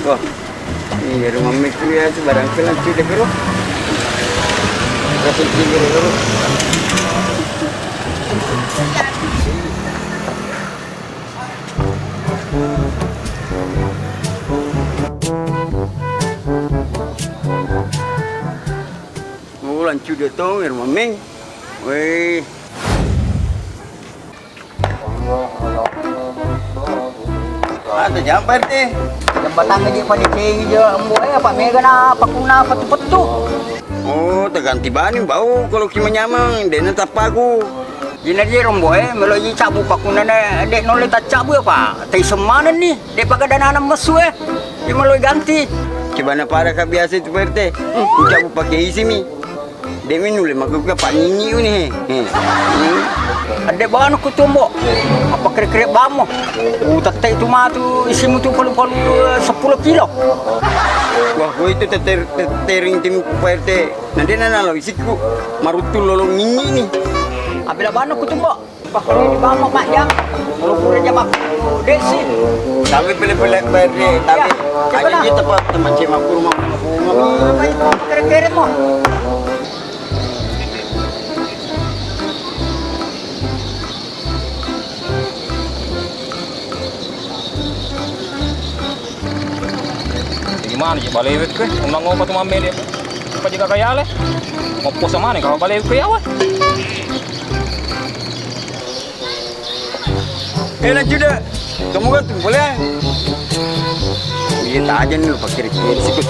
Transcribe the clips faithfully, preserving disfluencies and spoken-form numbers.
Wah, iya rumah mikir ya, sebarang kelang sih deh, bro. Kasih tinggi dulu. Ulang cude tong, rumah meng. Weh. Ada jampa R T. Jembatang aja pada cengi je, embo, eh, apa mega na pakuna petu-petu. Oh, terganti bani bau kalau ki manyameng, dena tappaku. Ina je rombo, eh, melo ji cabu pakuna na, dek nole taccabu apa? Tai semmana ni, dek paga dana anak mesu, eh. Ki melo ganti. Coba na pada ka biasa itu P R T. Hmm, ku cabu pakai isi mi. Demi nulle makkukue panyinyi uni he. He. Hmm. Adde banu ku tumbo. Apa kere-kere bamo. Utette itu matu isimu tu palu-palu, eh, seppulo kilo. Wah, ku itu teter-, tetering tim P R T. Nanti nana lo isikku. Maruttu lolo minyi ni. Abela banu ku tumbo. Pakkuini bammo majjang, lo pura jama desi. Tapi pele-pele bere, tapi aja kita pak teman cema kurma. Kere-kere mo. Gimana je balewe ke? Undang ngopa tu mamme dia. Apa juga kaya le? Ngopo sama nih kalau balewe ke ya weh. Eh, lanjut deh. Kamu kan tuh boleh. Iya, tak aja nih lu pakai kiri situ.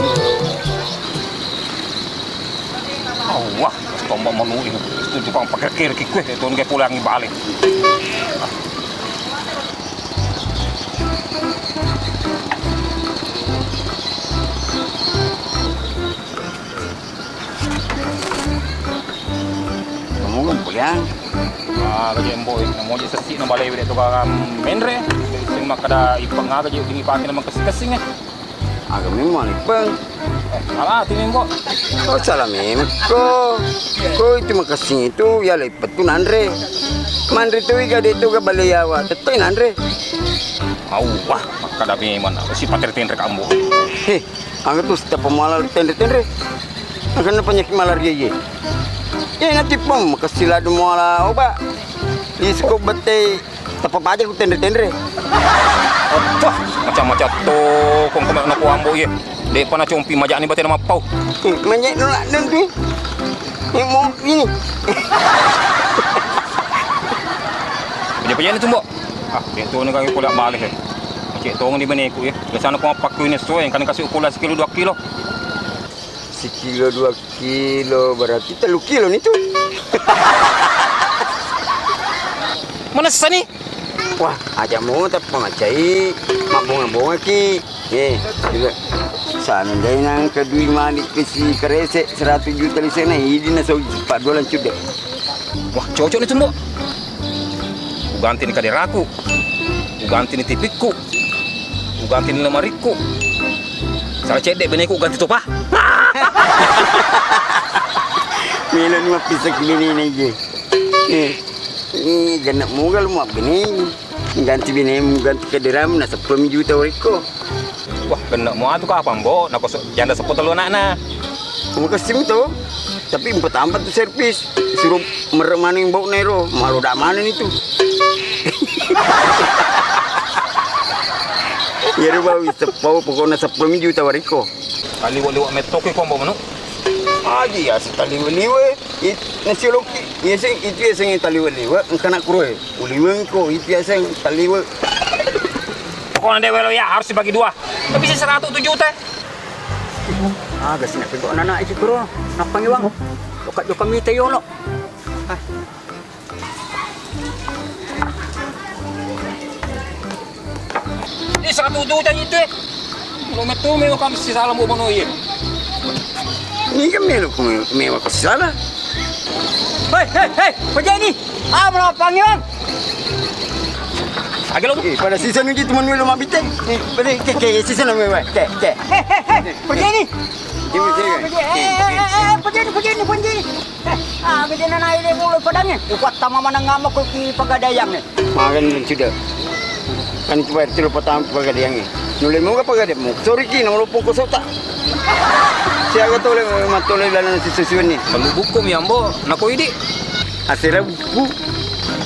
Wah, tombok manu ini. Itu tukang pakai kiri kikue, itu nggak pulang balik. Kamu kan pulang. Ah, gaji embo, namo je sessi na balewe de tu ka menre. Sing makkada ipeng aga je dini pake na makessing-kessing, eh. Aga memang ipeng. Eh, salah ati membo. Oh, salah memang ko. Ko itu makessing itu ya le pettu nanre. Manre tu iga de tu ga bale yawa, tetto nanre. Au, wah, makkada memang na si patere tenre kambo. He, aga tu setiap pemala tenre-tenre. Aga na penyakit malaria ye. Ye nanti pom makessing ladu muala oba. Isko bete. Tapa baja ku tenre-tenre. Apa? Macam-macam to, kong kome na ku ambo ye. Depa na compi majak ni batena mappau. Manyek nolak dan tu. Ni mau ini. Peja-peja ni tu, Mbok. Ah, itu ni kami pula balik, eh. Cek tong di beneku ye. Biasanya ku mappakku ini so, yang kan kasih ukuran sekilo dua kilo. Sekilo dua kilo, berarti tellu kilo ni tu. Manessa ni? Wah, aja mo tappa macai, mabbonga-bonga ki. Eh, juga. Sana dai nang kedui mani kesi kerese seratus juta di sana, idi na sau pa dua lancu de. Wah, cocok ni tu, Mbok. Uganti ni kaderaku. Uganti ni tipikku. Uganti ni lemarikku. Sala cedde beneku uganti topa. Melo ni mappisaki benena je. Eh, eh, genna muga lu mabbene. Ganti benemu, ganti kaderamu, na seppulo mi juta warekko. Wah, genna mu atu kapang, Mbok? Nako se-, janda seppo tellu anakna. Makessing to, tapi empat tambah tu servis. Suruh merre maneng bau nero, malu dak maneng itu. Iyaro bau seppo, pokokna seppulo mi juta warekko. Kaliwa-liwa mettoki ko, Mbok, manu? Aji ya, sekaliwa-liwa. It-, nasi loki, yaseng, itu yaseng taliwa-liwa, engka nak kuroe. Uliweng ko, itu yaseng taliwa. Pokokna de welo ya, harus dibagi dua. Tapi si seratus tujuh teh. Ah, gak sih, nak pintu anak-anak itu, bro. Napang iwang. Lokat joka mita yolo. Ah. Eh, seratus juta itu, eh. Lo metu mewah kami si salam bono, iya. Ini kan melo ku me-, mewah ku salah. Hei, hei, hei, apa jadi? Ah, melapangi, Bang. Aga lo? Eh, pada sisa nuji teman dulu mabite. Eh, pada ke, ke, sisa nama, ke, ke. Hei, hei, hei, pergi ni. Ini, ini. Ah, pergi ni, pergi ni, pergi ni. Eh, ah, pergi na nai le mulo padange. Upat tama manang ngama ko ki pagadayang ni. Makan dan sudah. Kan itu bayar tilu patang pagadayang ni. Nule muka pagadayang mu. Sorry ki, nama lopong ko sota. Siaga tole, matole dalam sisa siwan ni. Kalau buku mi ambo, nako idi. Asera Bu.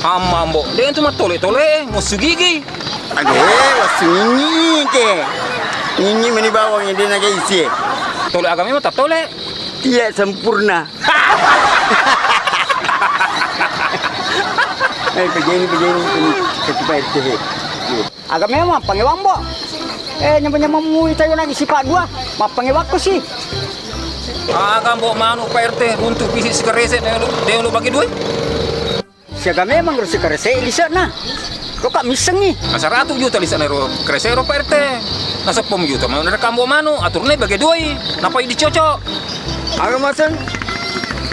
Amma, Ambo. De' tu mattole-tole, musu gigi. Age, wassu nyinyi ke. Nyinyi meni bawang de' naga isi. Tole aga memang tattole. Tidak sempurna. Eh, pejeni, pejeni, pejeni. Ketua R T he. Aga memang mappangewang, Bo. Eh, nyameng-nyameng mui tayo nagi sipa' dua, mappangewakko si. Aga Ambo manu Pak R T runtu pisi sikarese de' lo, de' lo bagi dua. Siaga memang ro sikarese lise'na. Loka missengngi. Nasaratu juta lise'na ro karese ro Pak R T. Naseppo juta mau narekka Ambo manu, aturna bagi duai. Napa dicocok? Aga maseng?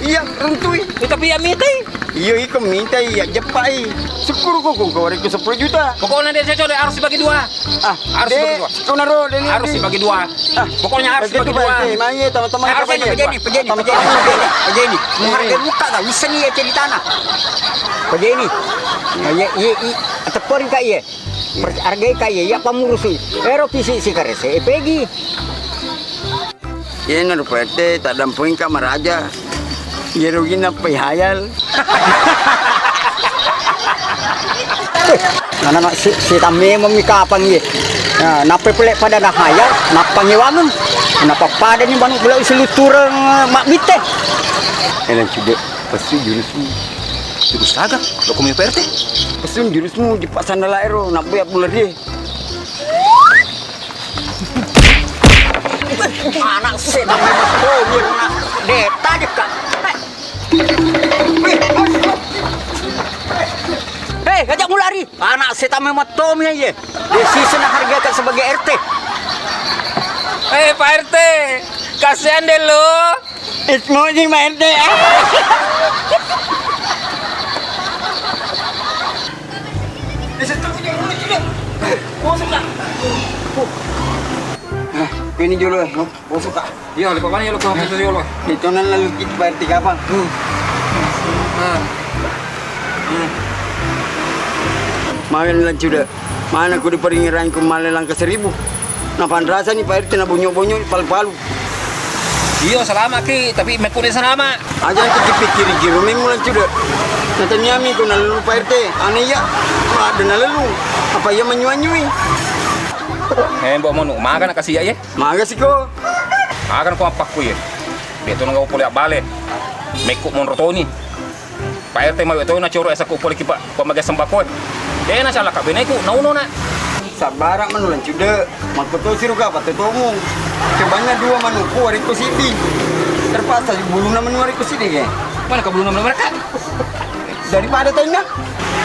Iya, runtui. Eh, tapi iya mitai. Iyo, iko mintai, iya jeppai. Syukur ko, ko, ko, wareko seppulo juta. Pokoknya de' cocok de' harus dibagi dua. Ah, harus dibagi dua. Harus dibagi dua. Ah, pokoknya harus dibagi dua. Harus dibagi dua. Pejeni, pejeni, pejeni, pejeni, pejeni. Mau harga buka gak? Bisa nih ya ceritana. Pejeni. Iya, iya, iya. Tepori kak iya. Hargai kak iya, iya pamurusui. Ero pisi sikarese, pegi. Iyanaro Pak R T, taddampengika maraja. Iyaro gi nappai hayal. Anak-anak si, si tamme memmi kapang iye. Nah, nappai pole pada na hayal, nappangi wameng. Napa pada ni manuk bela usilutureng, eh, mabbitte. Elang cedde, pasti jurusmu. Jurus aga? Lo kumi Pak R T? Pasti jurusmu di pasandala ero, nappai bulerie. Anak setan memang goblok, nak. Deta aja, Kak. Hei, ajak mu lari. Anak setan memang Tommy aja. Dia sisa na harga kan sebagai R T. Eh, Pak R T, kasihan deh lo. It's morning, Pak R T. Nah, ini dulu, eh. Bosok, Kak. Iya, lupa banyak lo, Kak. Itu nan lalu kita Pak R T kapang. Nah. Hmm. Mawen lancuda. Mana ku diperingirangku male langka seribu. Napanrasani Pak R T nabonyo-bonyo palu-palu. Iyo, salama ki, tapi mekku de' salama. Aja tu dipikiri giru memang lancuda. Natanyami ku nalelu Pak R T, ane iya, ada nalelu. Apa iya manyuanyui? Eh, Mbok Manu, maga nakasi iya, ye? Maga siko. Maga nako mappakku, ye. De' tu nagawa pole abbale. Mekku monro toni. Pak R T mawe toi nacoro asakku pole ki pa-, pambagai sembako e. De' nacalaka beneku, nauno na. Sabbara manu lancude, makkoto siruka pattotomu. Cobanna dua manukku warekko siddi. Terpaksa bulunna manu warekko siddi ke. Mana ka bulunna manu mereka? Daripada tainna.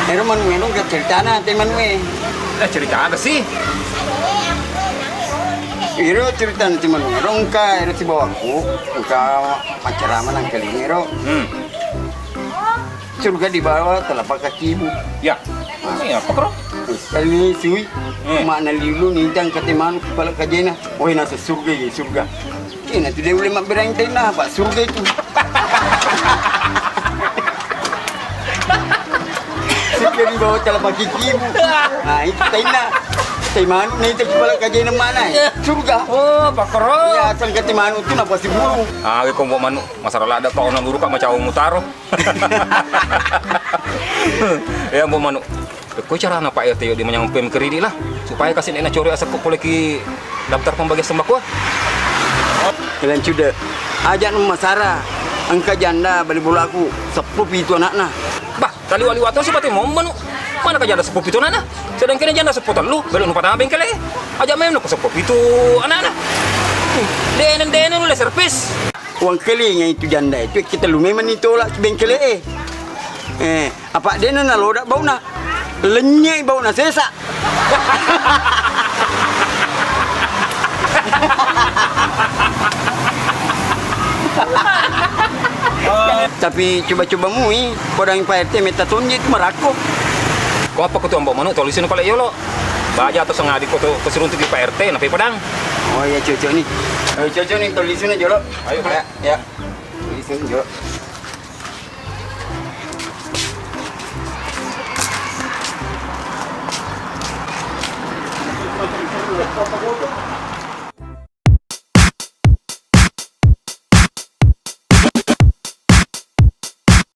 Ero manu ero ga ceritana te manue. Eh, cerita aga sih? Ero ceritana te manu ero engka ero sibawaku, engka maccarama nangkalinga ero. Hmm. Surga di bawah telapak kakimu. Ya. Ini apa, Bro? Kali sui. Hmm. Makna liulu nintang kate manu kepala kajena. Woi, nasa surga ya, surga. Kena tu dia boleh mak berang tena, Pak, surga itu. Surga di bawah telapak kakimu. Nah, itu tena. Te manu nintang kepala kajena mana? Surga. Oh, Pak Kro. Ya, asal kate manu tu napa siburu. Ah, ko manu masalah ada kau nang guru kak macam mutaro. Ya, Mbok Manu. Ko carana Pak R T yo de' manyampe kredit lah, supaya kasi' de' nacori asakku pole ki daftar pembagian sembako. Elang cude. Aja' nu masara. Engka janda bali bolaku seppulo pitu anakna. Bah, taliwa-liwa to si pate momba nu. Mana ka janda seppulo pitu anakna? Sedangkan janda seppulo tellu, belo nu patama bengkele. Aja' memang nu seppulo pitu anakna. Denen-denen le servis. Uwangkelingai tu janda itu, kita lu memang ni tolak ki bengkele e. Eh, apa dena naloda bauna? Lennye bauna sesa. Tapi coba-coba mui, kodang Pak R T metta tonje itu marakko. Ko apa ko tu ambo manu, tolli sini ko le yolo. Baja to sengadi ko to, ko siruntu di Pak R T, nape padang? Oh iya, cocok nih. Eh, cocok nih, tolli sini jolo. Ayo, Pak. Ya, ya. Tolli sini jolo.